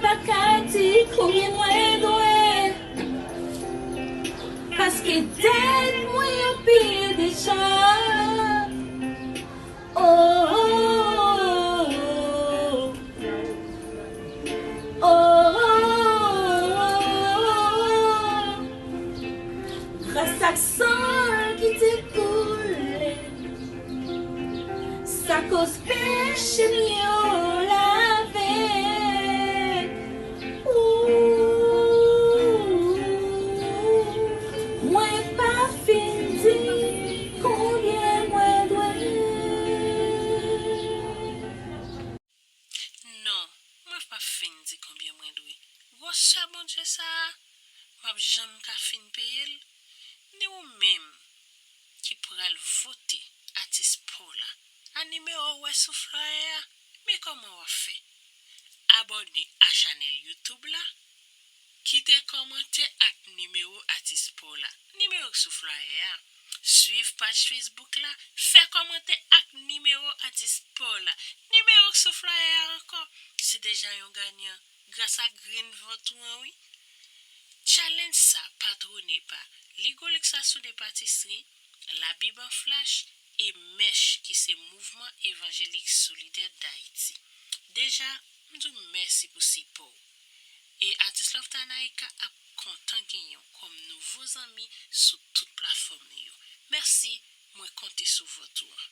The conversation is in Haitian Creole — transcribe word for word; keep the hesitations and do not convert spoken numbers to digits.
Pa ka di konbyen mwen dwe, paske dèt mwen yo peye deja. Oh, oh, oh, oh, oh. Gras ak san l ki te koule, sa koz peche m yo lave. Ooh, mwen pa fin di konbyen mwen dwe. Non, mwen p ap fin di konbyen mwen dwe. Gwosè Bondye sa a, m ap janm ka fin peye l? Ni ou menm ki pral vote atis pa w la, a nimewo w wè sou flyer a, men kòman w ap fè? Abòne a chanèl YouTube la, kite kòmantè ak nimewo atis pa w la, nimewo k sou flyer a. Swiv paj Facebook la, fè kòmantè ak nimewo atis pa w la, nimewo k sou flyer a ankò. Se deja yon ganyan gras a grenn vòt ou an, wi. Challenge sa patwone pa Ligo Luxaso de Patisserie, Labib an Flash e mèch ki se Mouvman Evanjelik Solidè Dayiti. Deja, m di w mèsi pou sipò w. E atis Love Tanaika ap kontan genyen w kòm nouvo zanmi sou tout platfòm li yo. Mèsi, mwen konte sou vòt ou an.